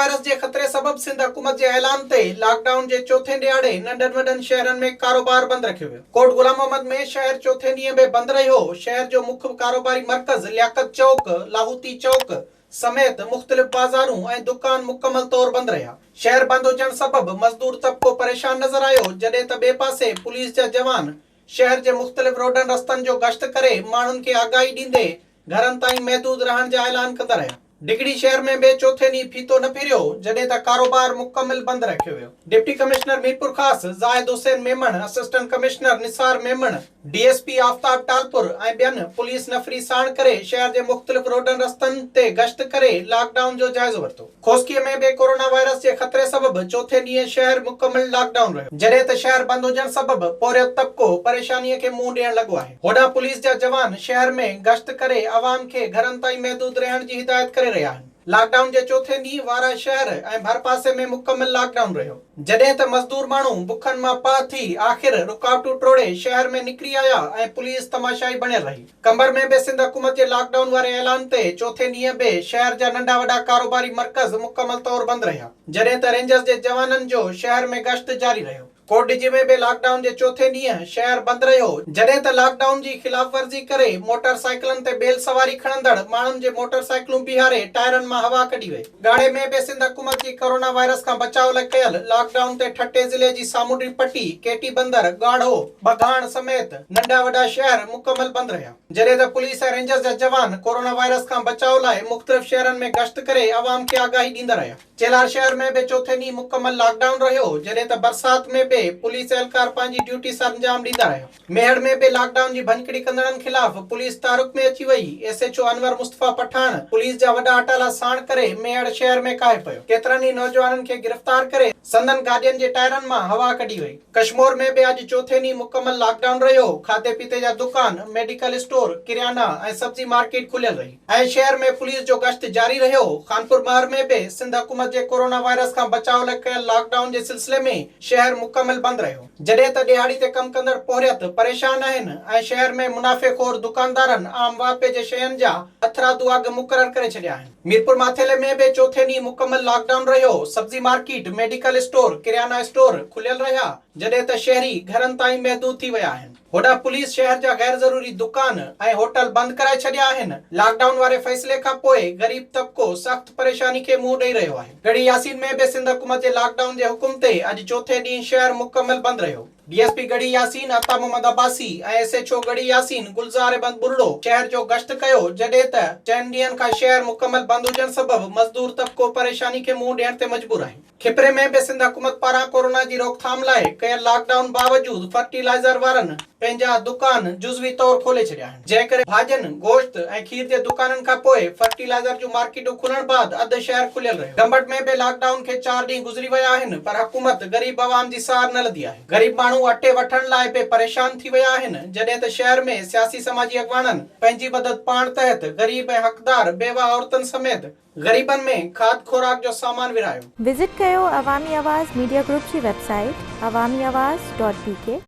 Virus جي خطري سبب سنڌ حڪومت جي اعلان تي لاڪ ڊائون جي چوٿين ڏهاڙي ننڍن وڏن شهرن ۾ ڪاروبار بند رکيو ويو. ڪوٽ غلام محمد ۾ شهر چوٿين ڏينهن به بند رهيو، شهر جو مک ڪاروباري مرڪز لياقت چوڪ، لاهوتي چوڪ سميت مختلف بازارون ۽ دڪان مڪمل طور بند رهيا. شهر بند هجڻ سبب مزدور طبقو پريشان نظر آيو، جڏهن ته ٻئي پاسي پوليس جا جوان شهر جي مختلف روڊن رستن جو گشت ڪري ماڻهن کي آگاهي ڏيندي گهرن تائين محدود رهڻ جا اعلان ڪندا رهيا. ڊگهڙي شهر ۾ به چوٿين ڏينهن ڦيٿو نه ڦريو، جڏهن ته ڪاروبار مڪمل بند رکيو ويو. Deputy commissioner Mirpurkhas Zahid Hussain Memon, assistant commissioner Nisar Memon, D S P Aftab Talpur ۽ ٻين پوليس نفري ساڻ ڪري شهر جي مختلف روڊن رستن تي گشت ڪري لاڪ ڊائون جو جائزو ورتو. کوسڪي ۾ به ڪورونا وائرس جي خطري سبب چوٿين ڏينهن شهر مڪمل لاڪ ڊائون رهيو، جڏهن ته شهر بند هجڻ سبب پورهيت طبقو پريشاني کي منهن ڏيڻ لڳو آهي. هوڏانهن پوليس جا جوان شهر ۾ گشت ڪري عوام کي گهرن تائين محدود رهڻ جي هدايت ڪري رهيا آهن. لاڪ ڊائون جي چوٿين ڏينهن وارهه شهر ۽ ڀرپاسي ۾ مڪمل لاڪ ڊائون رهيو. جڏهن ته مزدور ماڻهو بکن مان پاهه ٿي آخر رڪاوٽون ٽوڙي شهر ۾ نڪري آيا ۽ پوليس تماشائي بڻيل رهي. قمبر ۾ به سنڌ حڪومت جي لاڪ ڊائون واري اعلان تي چوٿين ڏينهن به شهر جا ننڍا وڏا ڪاروباري مرڪز مڪمل طور بند رهيا. جڏهن ته رينجرز جي جوانن جو شهر ۾ گشت جاري رهيو. ڪوٽ ڏيجي ۾ به لاڪ ڊائون جي چوٿين ڏينهن شهر بند رهيو، جڏهن ته لاڪ ڊائون جي خلاف ورزي ڪري موٽر سائيڪلن تي ٻيل سواري کڻندڙ ماڻهن جي موٽر سائيڪلون بيهاري ٽائرن مان هوا ڪڍي وئي. ڳاڙهي ۾ به سنڌ حڪومت جي ڪورونا وائرس کان بچاء لاء ڪيل لاڪ ڊائون تي ٺٽي ضلعي جي سامونڊي پٽي، ڪيٽي بندر، ڳاڙهو، ٻگهاڻ سميت ننڍا وڏا شهر مڪمل بند رهيا، جڏهن ته پوليس ۽ رينجرز جا جوان ڪورونا وائرس کان بچاء لاء مختلف شهرن ۾ گشت ڪري عوام کي آگاهي ڏيندا رهيا. چيلهار شهر ۾ به چوٿين ڏينهن مڪمل لاڪ ڊائون رهيو، جڏهن ته برسات ۾ به پوليس اهلڪار پنهنجي ڊيوٽي سرانجام ڏيندا رهيا. ميهڙ ۾ به لاڪ ڊائون جي ڀڃڪڙي ڪندڙن خلاف پوليس تحرڪ ۾ اچي وئي، S H O Anwar Mustafa Pathan police جا وڏا اٽالا ساڻ ڪري ميهڙ شهر ۾ ڪاهي پيو، ڪيترن ئي نوجوانن کي گرفتار ڪري سندن گاڏين جي ٽائرن مان هوا ڪڍي وئي. ڪشمور ۾ به اڄ چوٿين ڏينهن مڪمل لاڪ ڊائون رهيو، کاڌي پيتي جا دڪان، ميڊيڪل اسٽور، ڪريانا ۽ سبزي مارڪيٽ کليل رهي. ۽ شهر ۾ پوليس جو گشت جاري رهيو، خانپور مهر ۾ به سنڌ حڪومت جي ڪورونا وائرس کان بچاء لاء ڪيل لاڪ ڊائون جي سلسلي ۾ شهر مڪمل بند رهيو، جڏهن ته ڏهاڙي تي ڪم ڪندڙ پورهيت پريشان آهن ۽ شهر ۾ منافعي خور دڪاندارن عام واهپي جي شين جا هٿرادو اگهه مقرر ڪري ڇڏيا آهن. ميرپور ماٿيلي ۾ به چوٿين ڏينهن مڪمل لاڪ ڊائون رهيو، سبزي market, medical store, kiryana store کليل رهيا، جڏهن ته شهري گهرن تائين محدود ٿي ويا آهن. هوڏانهن پوليس شهر جا غير ضروري دڪان ۽ هوٽل بند ڪرائي ڇڏيا آهن، لاڪ ڊائون واري فيصلي کان پوء غريب طبقو سخت پريشاني کي منهن ڏئي رهيو آهي. ڳڙهي ياسين ۾ به سنڌ حڪومت جي لاڪ ڊائون جي حڪم تي اڄ چوٿين ڏينهن شهر مڪمل بند رهيو. D S P Garhi Yasin Ata Muhammad Abbasi ۽ S H O Garhi Yasin Gulzar Ahmed Buriro شهر جو گشت ڪيو، جڏهن ته چئن ڏينهن کان شهر مڪمل بند هجڻ سبب مزدور طبقو پريشاني کي منهن ڏيڻ تي مجبور آهي. کپري ۾ به سنڌ حڪومت پاران ڪورونا جي روڪٿام لاء ڪيل لاڪ ڊائون باوجود فرٽيلائيزر وارن پنهنجا دڪان جزوي طور کولي ڇڏيا آهن، جنهن ڪري ڀاڄين، گوشت ۽ کير جي دڪانن کانپوء فرٽيلائيزر جون مارڪيٽون کلڻ بعد اڌ شهر کليل رهيو. گمبٽ ۾ به لاڪ ڊائون کي چار ڏينهن گذري ويا آهن پر حڪومت غريب عوام جي سار نه لڌي آهي. غريب ماڻهو اٽي وٺڻ لاء به پريشان ٿي ويا آهن، جڏهن ته شهر ۾ سياسي سماجي اڳواڻن پنهنجي مدد پاڻ تحت غريب ۽ حقدار بيوه عورتن سميت غريبن ۾ کاڌ خوراڪ جو سامان ورهايو. وزٽ ڪيو عوامي آواز ميڊيا گروپ جي website Awami Awaz dot B K.